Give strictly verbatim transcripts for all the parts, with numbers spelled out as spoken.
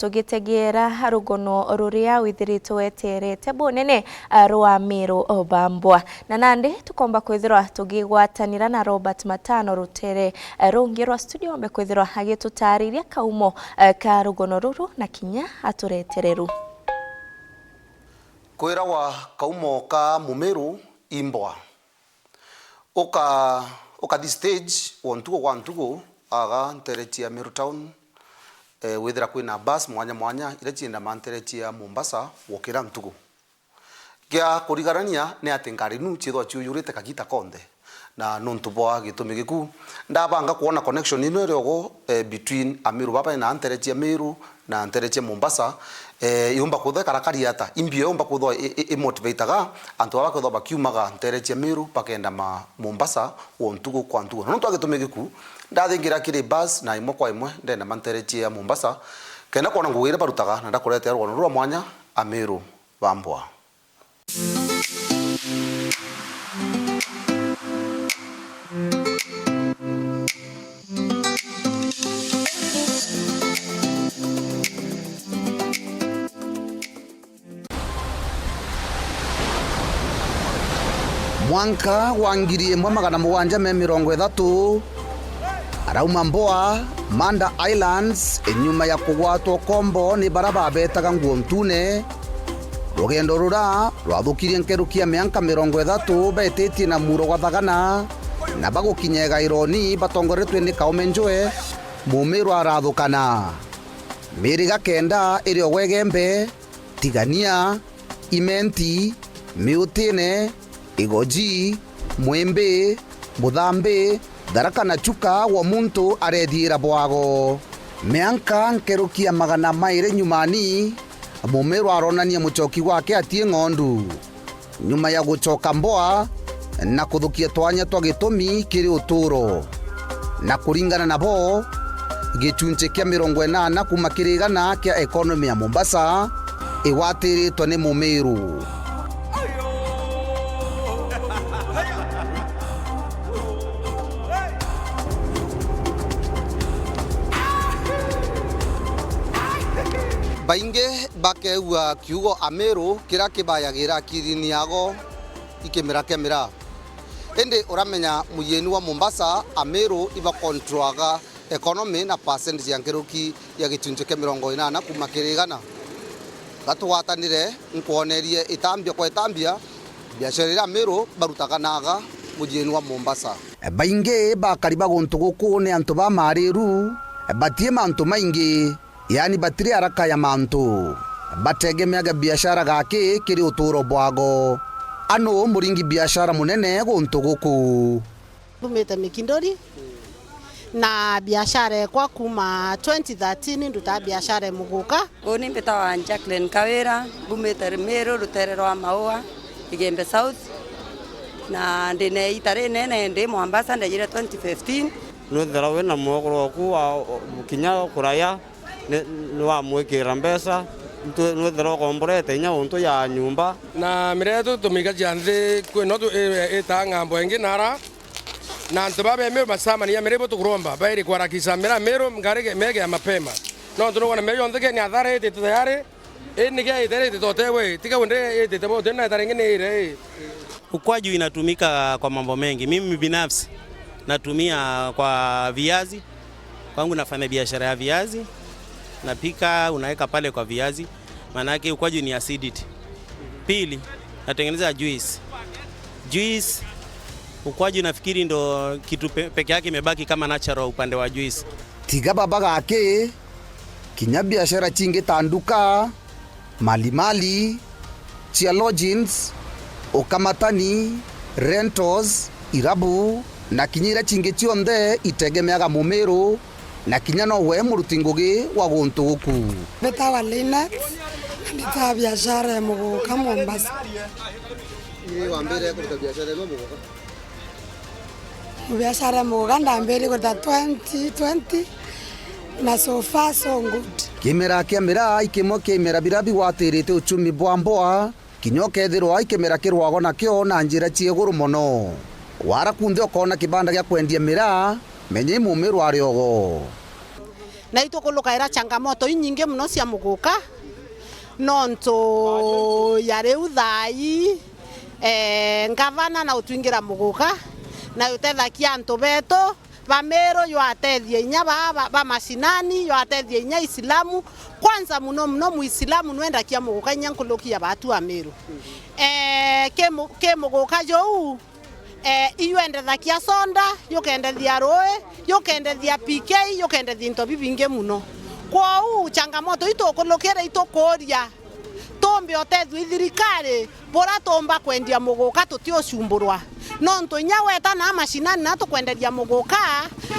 tugitegeera rugono ruria withiritwe weterete bunene, ah, rwa Miru Bambwa. Na nandi tukomba kwithirwa tugigwatanira na Robert Matano rutere, eh, rungi rwa studio, ombe kwithirwa agitutariria kaumo, eh, ka rugono ruru na kinya aturetere ru. Kwiragwa kaumo ka Mumiru imbwa. Uka-, ukathi stage o ntugu gwa ntugu, aga ntere cia Meru Town, eh, withira kwina bus mwanya mwanya iria ciendamaa ntere cia Mombasa gukira ntugu. Gia kurigarania ni ati ngari nu ciithwa ciujurite kagita konthe, na nuntu bwa gitumi giku, ndabanga kwona connection ino iri ogo, eh, between Amiru baba na ntere cia Meru na ntere cia Mombasa, eh, yumba kwithwa ikarakari ata? Imbio yumba kwithwa i, i, imotivaitaga antu baba kwithwa bakiumaga ntere cia Meru bakenda ma Mombasa o ntugu kwa ntugu. Na nontu wa gitumi giku, ndathingira kiri bus na imwe kwa imwe ndenda ma ntere cia Mombasa, kenda kwona ngugi iria barutaga na ndakuretea rwano rwa mwanya Amiru Bambwa. Mwanka wa ngiri imwe magana mugwanja me mirongo ithatu, arauma Mboa, Manda Islands, nyuma ya kugwatwa ukombo ni bara babetaga Nguo Ntune. Rugendo rura rwathukirie nkeruki ya mianka mirongo ithatu betitie na muro gwa Thagana, na bagukinya Igaironi batongoretwe ni Kaume Njwe, Mumiru arathukana. Miriga kenda iri o Gwegembe, Tigania, Imenti, Miutine, Igoji, Mwimbi, Muthambi, Tharaka na Chuka wo muntu arethiira bwago. Mianka nkeruki ya magana mairi nyumani, Mumiru aronania mucoki gwake atie ng'ondu. Nyuma ya gucoka Mboa na kuthukia twanya twa gitumi kiri uturo. Na kuringana nabo, gicunci kia mirongo inana kuuma kiri igana kia economy ya Mombasa igwatiritwe ni Mumiru. Baingi bakeegua kiugo Amiru kiria kibayagira akirine yago ikimera kia miraa. Indi uramenya mujiini wa Mombasa, Amiru ibakontroaga economy na percent cia nkuruki ya gicunci kia mirongo inana kuuma kiri igana. Gatugwatanire nkwonerie itambia kwa itambia biashara iria Amiru barutaga naaga mujiini wa Mombasa. Baingi bakari ba guntu guku ni antu bamariru, batii mantu maingi. Yaani batiri haraka ya mantu. Bategemeaga biashara gaki kiri uturo bwago. Anu muringi biashara munene guntu guku. Mbumite Mikindori, na biashara ekwa kuuma twenty thirteen ndutaa biashara e Muguka. Uni mbitawa Jacqueline Kawira, mbumite Miru, rutere rwa Maua, Igembe South, na ndina iita rinene ndi Mombasa, ndejire twenty fifteen. Nwithira wina mwekuru waku wa kinya kuraya, ni, ni wamwikira mbeca, ntu-, nwithira ukomborete inya untu ya nyumba. Na miraa yetu tumikagia nthi, kwi no tu-, i-, itaa ng'ambo ingi nara, na antu baa be Miru macamania miraa ibo tukuromba, bairi kwarakisa miraa Miru ngari ge-, mege ya mapema. Nontu nukwona miraa yonthe keni athara itite tayari, i niki aitire itite otegwe, tiga wende itite bote, na itara ingi ni ire, i. Ukwaju inatumika kwa mambo mengi. Mimi binafsi natumia kwa viazi. Kwangu nafanya biashara ya viazi. Napika, unaweka pale kwa viazi. Maanake ukwaju ni acidity. Pili, natengeneza juice. Juice, ukwaju nafikiri ndo kitu pe-, peke yake imebaki kama natural upande wa juice. Tiga baba gaki, kinya biashara cingi ta nduka, malimali, cia lodgings, ukamatani, rentals, irabu, na kinya iria cingi cionthe itegemeaga Mumiru, na kinya nowe muruti ngugi wa guntu guku. Mbitawa Linet, na nditaga biashara ya Muguka Mombasa. Ni wambire kuruta biashara ino Muguka? Biashara ya Muguka ndambiririe kurita twenty twenty, na so far so good. Kimera kia miraa i kimwe kia imera biria bigwatirite uchumi bwa Mboa, kinya ukethirwa i kimera kirwago nakio na njira cia iguru mono. Wara kunthe ukoona kibanda gia kwendia miraa, menya i Mumiru ari ogo. Na itukulukaira changamoto inyingi muno cia muguka, nontu ya riu thaa ii, eh, ngavana na utwingira muguka na utethakia antu betu ba Meru, ywateethia inya ba, ba, ba mashinani, ywateethia inya Isilamu. Kwanza muno muno Muisilamu nwendakia muguka inya nkuruki ya batu a Meru. Eh, ki mu-, ki muguka juu, eh, iyuendethakia sonda, yukendethia rui, yukendethia P K, yukendethia into bibingi muno. Kwou changamoto itukulukira itukuria, tumbe utethua i thirikari buria tuumba kwendia muguka tutiucumburwa. Nontu inya weta na mashinani na tukwenderia muguka,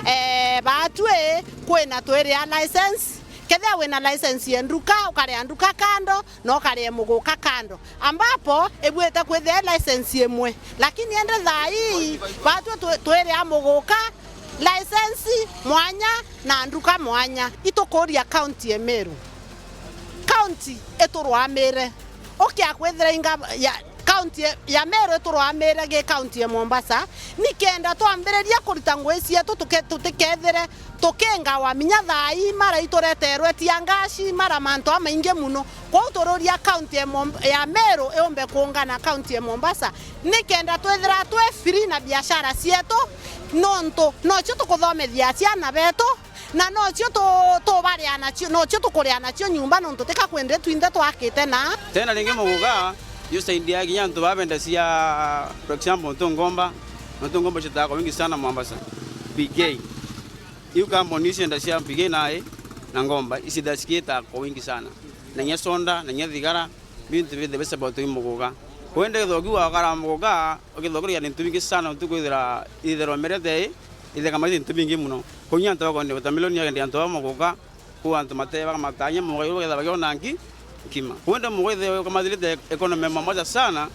eh, baatwi kwina twiria license. Kethia wina license ya nduka, ukaria nduka kando, na ukaria muguka kando. Ambapo ibuite kwithia i license imwe. Lakini indi thaa ii, baatwi twi-, twiria muguka, license mwanya na nduka mwanya. Itukuria county ya Meru. County iturwamire. Ukia kwithira inga ya county ya, ya Meru iturwamire gi county ya Mombasa, nikenda twambiriria kurita ngui cietu tuke-, tutikethire tukingawa minya thaa ii mara itureterwe tiangaci, mara mantu amaingi muno. Kwou tururia county ya Mom-, ya Meru yumbe kuungana county ya Mombasa, nikenda twithira twi free na biashara cietu, nontu nocio tukuthomithia ciana betu, na nocio tu-, tubaria nacio, nocio tukuria nacio nyumba, nontu tika kwindi twinthe twakite na. Tena ringi muguka, jusaidia kinya antu babendacia, for example, ntu ngomba, ntu ngomba citaga kwa wingi sana Mombasa. P K. Iu kambuni icio enda cia P K na ai na ngomba, icithacikitaa kwa wingi sana. Na inya sonda, na inya thigara, bintu bithe bisabatwi muguka. Kwende githoki wakara muguka, githoki ni ntu bingi sana, ntu kwithira itherwa merete, itheka mai ntu bingi muno. Kunya antu bakwenda watermelon, agende antu ba muguka, ku antu mateba matanya muguka, iu bagetha bagiona nki, nkima. Kwende muguka ithe ukamathirite economy ya Mombasa sana,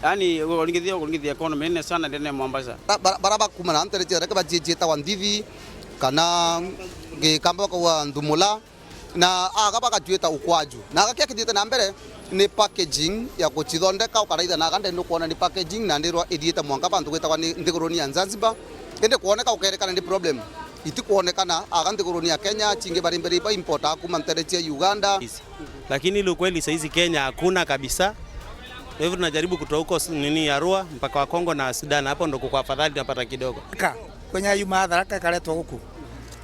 yani, ukuringithia, ukuringithia economy nene sana ndene ya Mombasa. Bara-, bara-, bara bakuma na ntere cia reke baciecieta wa Ndithi, kana Gikamba bakauga Ndumula, na aga bagatuita ukwaju. Na aga kia kithiite na mbere ni packaging ya gucithondeka, ukaraitha na aga ndene nukwona ni packaging, na ndirwa ithiite mwanka bantu gwitagwa ni nthiguruni ya Zanzibar. Indi kwoneka ukerekana ni problem. Itikwonekana aga nthiguruni ya Kenya, chingi bari mbere iba importa kuma ntere cia Uganda. Lakini ile ukweli saizi Kenya hakuna kabisa. Kwa hivyo tunajaribu kutoa huko s-, nini, Arua, mpaka wa Kongo na Sudan, hapo ndo kuko afadhali, tunapata kidogo. Ka, kwenye yuma Tharaka ikaretwa guku.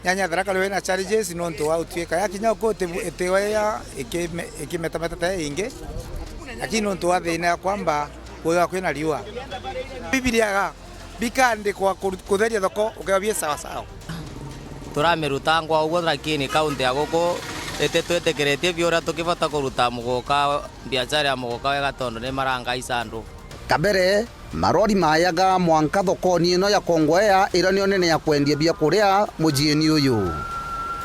Nyanya Tharaka riu ina challenges nontu wa utuika. Yakinya guku iti-, itiwea ikime-, ikimetameta ta ingi. Lakini nontu wa thina ya kwamba kuya kwina riua. Bibilia ga, bikandikwa ku-, kutheria thoko, ukethwa bi sawa sawa. Turamirutangwa uguo, lakini kaunti ya guku ititwitikiritie biuria tukibota kuruta muguka, biachara ya muguka wega, tondu ni marangaica andu. Kabere, marori maayaga mwanka thokoni ino ya Kongowea, iria nio nene ya kwendia biakuria muciini uyu.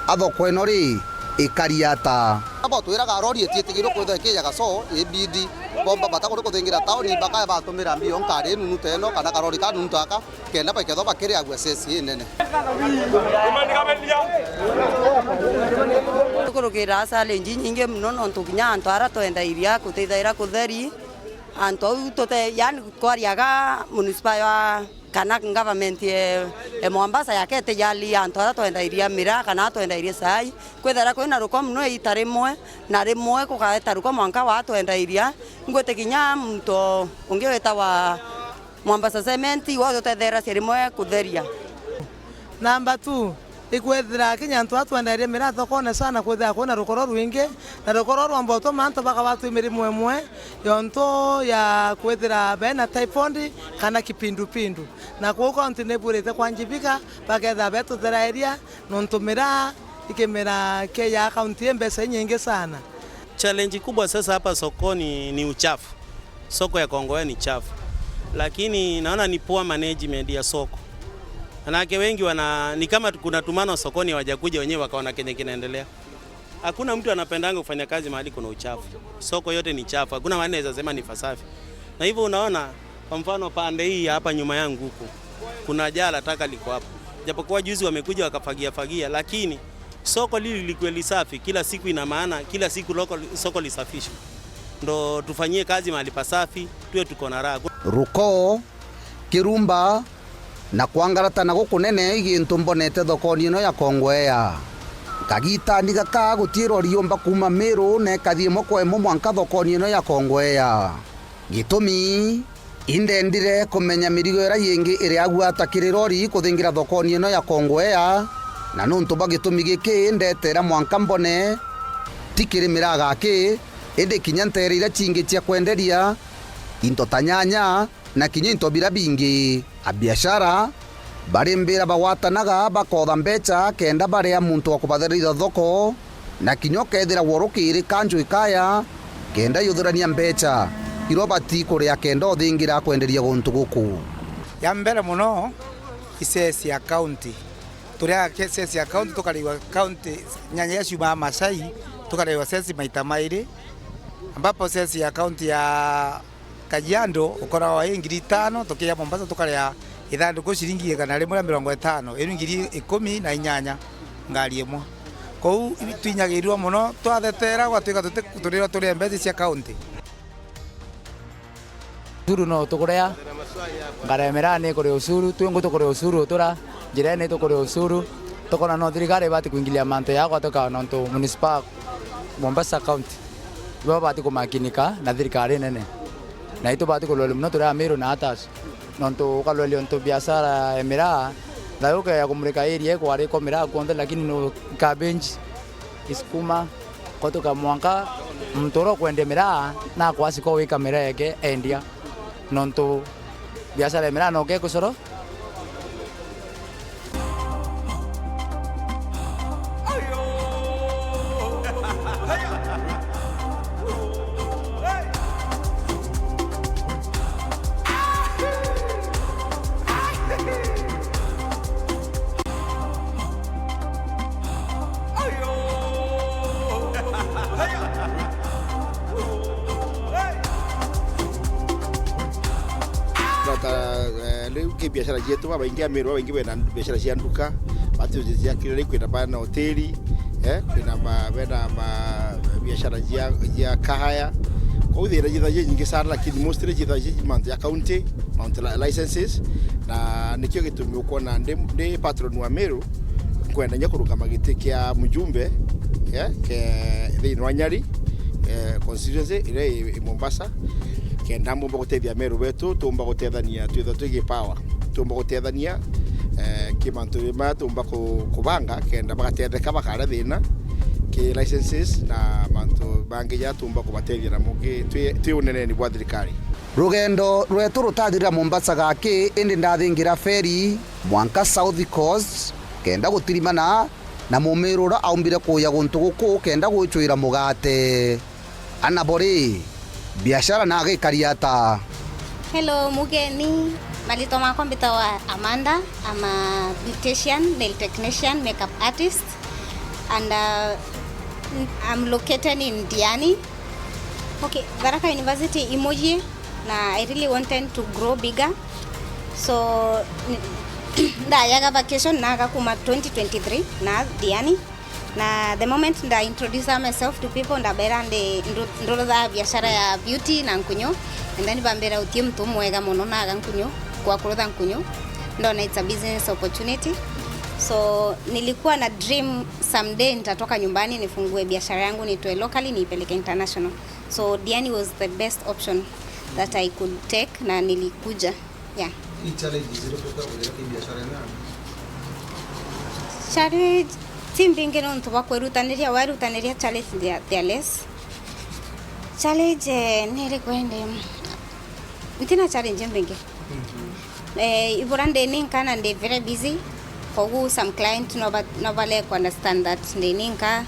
A thoko ino ri, ikari ata? Abo twiraga rori itiitigirwe kwithwa ikijaga, so ibidi bomba bata kuri kuthingira tauni, bakaya batumira mbio nkari nunu ta ino kana karori ka nunu ta aka, kenda baikethwa bakiriagua ceci inene. Tukurukira challenge inyingi muno, nontu kinya antu ara twendairia kutithaira kutheri, antu au tute-, yani, kwariaga municipal ya kana government e, e Mombasa yakete yali antu ara twendairia miraa kana twendairia cai, kwithira kwina ruko muno iita rimwe, na rimwe kukaeta ruko mwanka wa twendairia. Ngwiti kinya muntu ungi witawa Mombasa Cement, iwe ututetheeragia rimwe kutheria. Namba two, ikwithira kinya antu a twenderie miraa thokone sana, kwithira kwina rukoro rwingi, na rukoro rwomba utuma antu bakagwatwa i mirimo imwe yontu ya kwithira bena typhoid kana kipindupindu. Na kwou kaunti ni ibwirite kwanjibika, bakethira betutherairia, nontu miraa i kimera kiayaa kaunti i mbeca inyingi sana. Challenge kubwa sasa hapa sokoni ni uchafu. Soko ya Kongowea ni chafu. Lakini naona ni poor management ya soko. Wanawake wengi wana-, ni kama kuna tumano sokoni, hawajakuja wenyewe wakaona kenye kinaendelea. Hakuna mtu anapendanga kufanya kazi mahali kuna uchafu. Soko yote ni chafu. Hakuna mahali naweza sema ni pasafi. Na hivyo unaona, kwa mfano pande hii ya hapa nyuma yangu huku, kuna jaa la taka liko hapo. Japokuwa juzi wamekuja wakafagia fagia, lakini soko lili likuwe lisafi, kila siku ina maana, kila siku loko-, soko lisafishwe. Ndo tufanyie kazi mahali pasafi, tuwe tuko na raha. Ruko, kirumba, na kwangaratana gukunene i gintu mbonete thokoni ino ya Kongowea. Kagitani gaka guti rori yumba kuuma Meru na ikathi imwe kwa imwe mwanka thokoni ino ya Kongwea. Gitumi, indendire kumenya mirigo iria yingi iria agwata kiri rori kuthingira thokoni ino ya Kongwea, na nuntu bwa gitumi giki ndetera mwanka mbone, ti kiri miraa gaki, indi kinya nteere iria cingi cia kwenderia into ta nyanya, na kinya into biria bingi. Abiashara barimbira bagwatanaga bakotha mbecha kenda baria muntu wa kubathereria thoko, na kinya ukethira worukiri kanju ikaya kenda yuthurania mbecha iria ubati kuria kenda uthingira kwenderia guntu guku. Ya mbere mono, i sales ya county. Turiaga ke-, sales ya county, tukariwa county, nyanya iria ciumaga Masai, tukariwa sales maita mairi, ambapo sales ya county ya Kajiado ukoragwa i ngiri itano, tukiya Mombasa tukaria ithanduku ciringi igana rimwe ria mirongo itano, iu ngiri ikumi na inyanya ngari imwe. Kou twinyagirua mono, twathetera gwatuika tuti-, turirwa turia mbeca cia county. Ushuru no tukuria, ngari ya miraa ni ikuria ushuru, twingu tukuria ushuru utura, njirene tukuria ushuru, tukona no thirikari ibati kuingilia mantu ya gwatuika nontu municipal Mombasa County ibo babati kumakinika na thirikari nene. Na itubati kuloria mono turi Amiru na others. Nontu ukaroria untu biashara ya miraa, thayu ukeya kumurika area ikwari kwa miraa kwonthe, lakini no cabbage, isukuma, kwatuika mwanka muntu uria ukwendia miraa nakwasi kwa wika miraa yake endia. Nontu biashara ya miraa no gikucoro. Nota, eh, riu ki biashara cietu, babaingi Amiru, babaingi bena biashara cia nduka, bati cia kila riu, kwina bana hoteli, eh, kwina ma-, bena ma-, biashara cia, cia kahaya. Kou thina cithagia nyingi sana, lakini mostly cithagia mantu ya county, mantu la-, licenses, na nikio gitumi ukwona ndi, ndi patron wa Meru, nkwenda nya kurungama giti kia mjumbe, eh, ke thiini wa Nyali, eh, constituency iria i, i Mombasa. Kenda mbumba gutethia Meru betu, tumba gutethania, twithwa twi gipower, tumba gutethania, eh, ki mantu maya tumba ku-, kubanga, kenda bagatetheka, bakaria thina ki licenses na mantu mangi ja tumba kubatethia namo ki-, twi, twi uneneni bwa thirikari. Rugendo rwetu rutathirira Mombasa gaki, indi ndathingira feri mwanka South Coast, kenda gutirimana na Mumiru uria aumbire kuuja guntu guku kenda gwicwira mugate. Ana bo ri, biashara na agikari ata? Hello, mugeni. Maritwa makwa mbitagwa Amanda. I'm a beautician, nail technician, makeup artist, and, uh, I'm located in Diani. Okay, Tharaka University imujie, na I really wanted to grow bigger. So, ni-, ndayaga vacation naga kuma twenty twenty-three na Diani. Na the moment nda introduce myself to people, ndabera ndi ndu-, ndurutha biashara ya beauty na nkunyu, and then bambira utie muntu umwega muno naga nkunyu, kwa kurutha nkunyu, ndona it's a business opportunity. So, nilikuwa na dream someday nitatoka nyumbani nifungue biashara yangu, nitoe locally niipeleke international. So, Diani was the best option that I could take, na nilikuja. Yeah. Ni challenges iriku ukagerera kibiashara-ini yaku? Challenge ti mbingi nontu bwa kwirutaniria, wairutaniria challenge they are, they are less. Challenge, eh, ni iriku indi? Ntina challenge imbingi. Mhm. Eh, ibura ndi ninka na ndi very busy. Koguo some client no ba-, no ba lack understand that ndi ninka,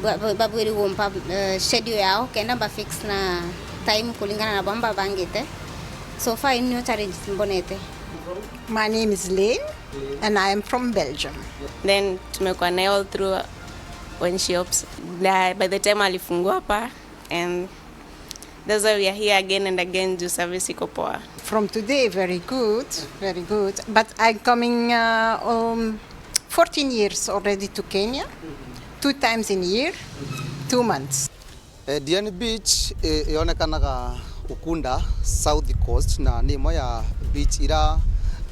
ba-, ba-, babwiri gumpa, eh, schedule yao, kenda ba fix na time kulingana na bamba bangite. So far, inio challenge mbonete. My name is Lynn and I am from Belgium. Then tumekuwa naye all through when she ops-, na by the time alifungua hapa, and that's why we are here again and again, juu service iko poa. From today, very good, very good. But I'm coming, uh, um, fourteen years already to Kenya, two times in a year, two months. Eh, Diani Beach, eh, yonekanaga Ukunda, South Coast, na ni imwe ya beach ira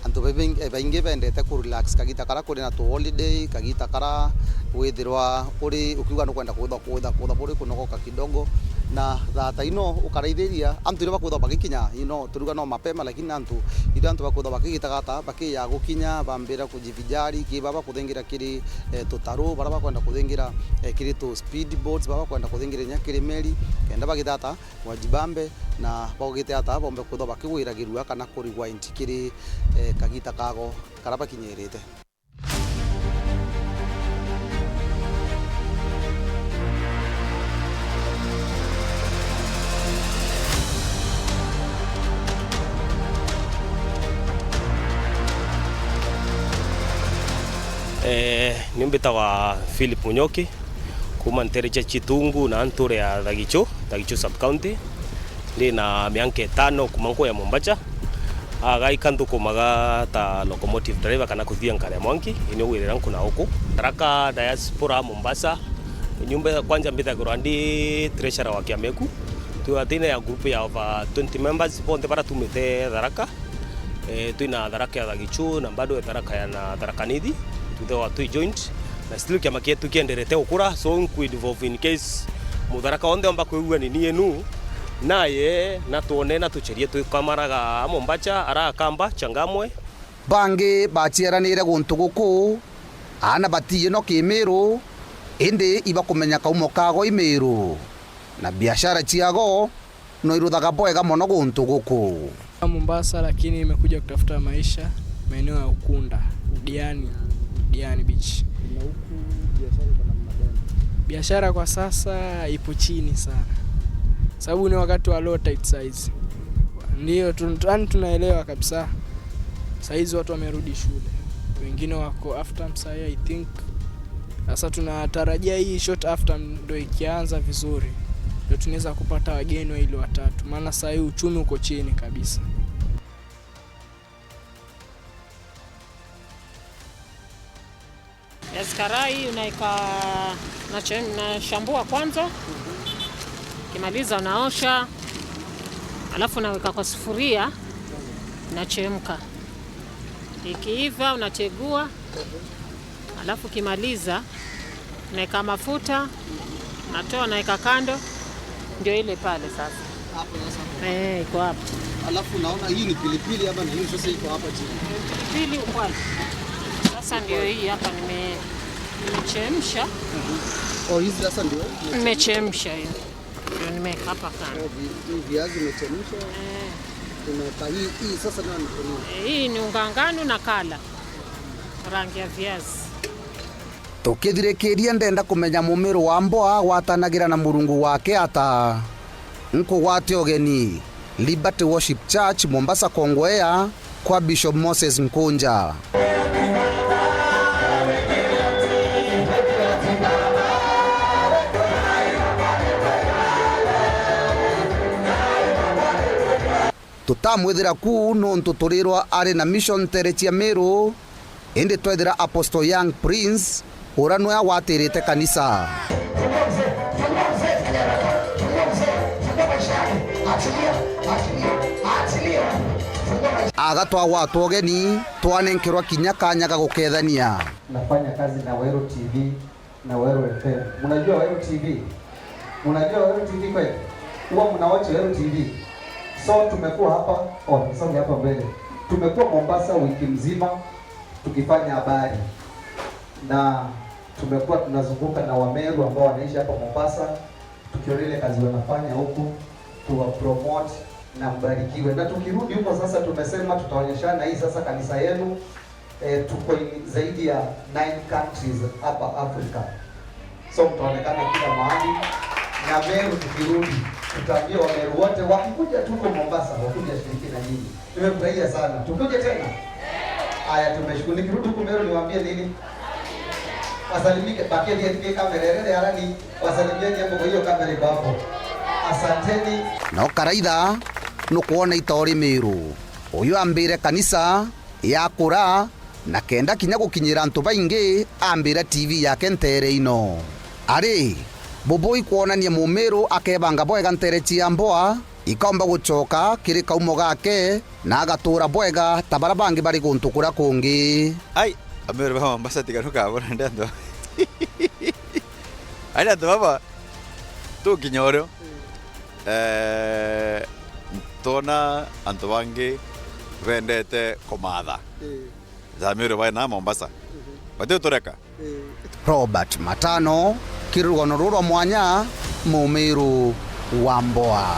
Antu babaing-, eh, baingi bendete ku relax kagita kara kuri na tu holiday, kagita kara withirwa uri ukiuga nukwenda kwitha, kwitha, kwitha buri kunogoka kidogo. Na thaa ta ino ukaraithiria antu iria bakwitha bagikinya, you know, turiuga no mapema, lakini antu iria antu bakwitha bakigitagata bakiya gukinya bambira kujivijari, ki baba kuthingira kiri, eh, tutaru, bara bakwenda kuthingira, eh, kiri tu speed boats, baba bakwenda kuthingira inya kiri meri, kenda bagithata wajibambe na baugite ata bombe kwithwa bakigwiragirua kana ku rewind kiri, eh, kagita kago kara bakinyirite. Eh, ni mbitagwa Philip Munyoki, kuma ntere cia Chitungu na nture ya Thagichu, Thagichu sub county. Ndi na mianka itano kuma nkuya Mombasa. Aga ika nthukumaga ta locomotive driver kana kuthia nkari ya mwanki, ini ugwirira nkuna uku. Tharaka diaspora Mombasa, nyumba kwanja mbithagirwa ndi treasurer wa kiama eku. Twi atine ya group ya over twenty members, bonthe bara tumite Tharaka. Eh, twina Tharaka ya Thagichu na bado Tharaka ya na Tharaka Nithi, tuthe wa twi joint. Na still kiama kietu kienderete gukura, so nku involve in case Mutharaka onthe omba kwigua nini enu, naye na twone na tucherie twikamaraga Mombasa, ara Kamba, Changamwe. Bangi baciaranire guntu guku, aana batiye no Kimiru, indi ibakumenya kaumo kago i Miru, na biashara ciago no iruthaga bwega mono guntu guku. Mombasa, lakini nimekuja kutafuta maisha maeneo ya Ukunda, Diani, Diani Beach. Na huku biashara iko namna gani? Biashara kwa sasa ipo chini sana, sababu ni wakati wa low tide size. Ndio tu, tu, yani tunaelewa kabisa. Saizi watu wamerudi shule, wengine wako after msaya, I think. Sasa tunatarajia hii short after ndo ikianza vizuri, ndo tunaweza kupata wageni wawili watatu, maana saa hii uchumi uko chini kabisa. Viazi karai unaika, nache-, nashambua kwanza, ukimaliza unaosha, alafu unaweka kwa sufuria, inachemka. Ikiiva unategua, alafu ukimaliza, naeka mafuta, natoa, naeka kando, ndio ile pale sasa. Hapo sasa hapo. Eh, iko hapo. Alafu naona hii ni pilipili hapa na hii sasa iko hapa chini. Pilipili ukwaju. Sasa ndio hii hapa nime-, nimechemsha. Oh, hizi sasa ndio? Nimechemsha hiyo. Ndio nimeweka hapa kando. Oh, vi-, hii viazi umechemsha. Eh. Unaweka hii, hii sasa nani? Eh, hii ni unga nganu na kala. Rangi ya viazi. Tukithirikiria, ndenda kumenya mumiru wa Mboa gwatanagira na Murungu wake ata. Nkugwate ugeni, Liberty Worship Church, Mombasa, Kongowea, kwa Bishop Moses Nkunja. Tutamwithira ku nontu turirwa ari na mission ntere cia Miru, indi twethira Apostle Young Prince, ura nwe agwatirite kanisa. Agatwagwatwa ugeni, twanenkerwa kinya kanya ga gukethania. Nafanya kazi na Weru T V. Na Weru F M. Mnajua Weru T V? Mnajua Weru T V kweli? Huwa mnaochi Weru T V? So tumekuwa hapa, oh, nisonge hapa mbele. Tumekuwa Mombasa wiki mzima tukifanya habari. Na tumekuwa tunazunguka na Wameru ambao wanaishi hapa Mombasa, tukiona ile kazi wanafanya huku, tuwa promote na mbarikiwe. Na tukirudi huko sasa, tumesema tutaonyeshana hii sasa kanisa yenu. Eh, tuko in zaidi ya nine countries hapa Africa. So mtaonekana kila mahali. Na Meru tukirudi, tutaambia Wameru wote wakikuja tuko Mombasa, wakuja shiriki na nyinyi. Tumefurahia sana. Tukuje tena? Haya, tumeshukuru. Nikirudi huku Meru niwaambie nini? Wasalimike, bakia dia kamera, ile harani, wasalimie jambo kwa hiyo kamera iko hapo. Asanteni. No karaitha, nukwona itori Meru. Uyu ambire kanisa, yakura, na kenda kinya gukinyira antu baingi, ambira T V yake ntere ino. Ari, bubui kwonania Mumiru akebanga bwega ntere cia Mboa, ikaumba gucoka kiri kaumo gake na agatuura bwega ta baria bangi bari guntu kuria kungi. Ai, Amiru ba Mombasa tiga nukabona ndi antu ari antu baba tukinya urio eh, twona antu bangi bendete kumatha. Ii. Amiru bae na Mombasa bati utureka. Robert Matano, kiri rugono ruru rwa mwanya, Mumiru wa Mboa.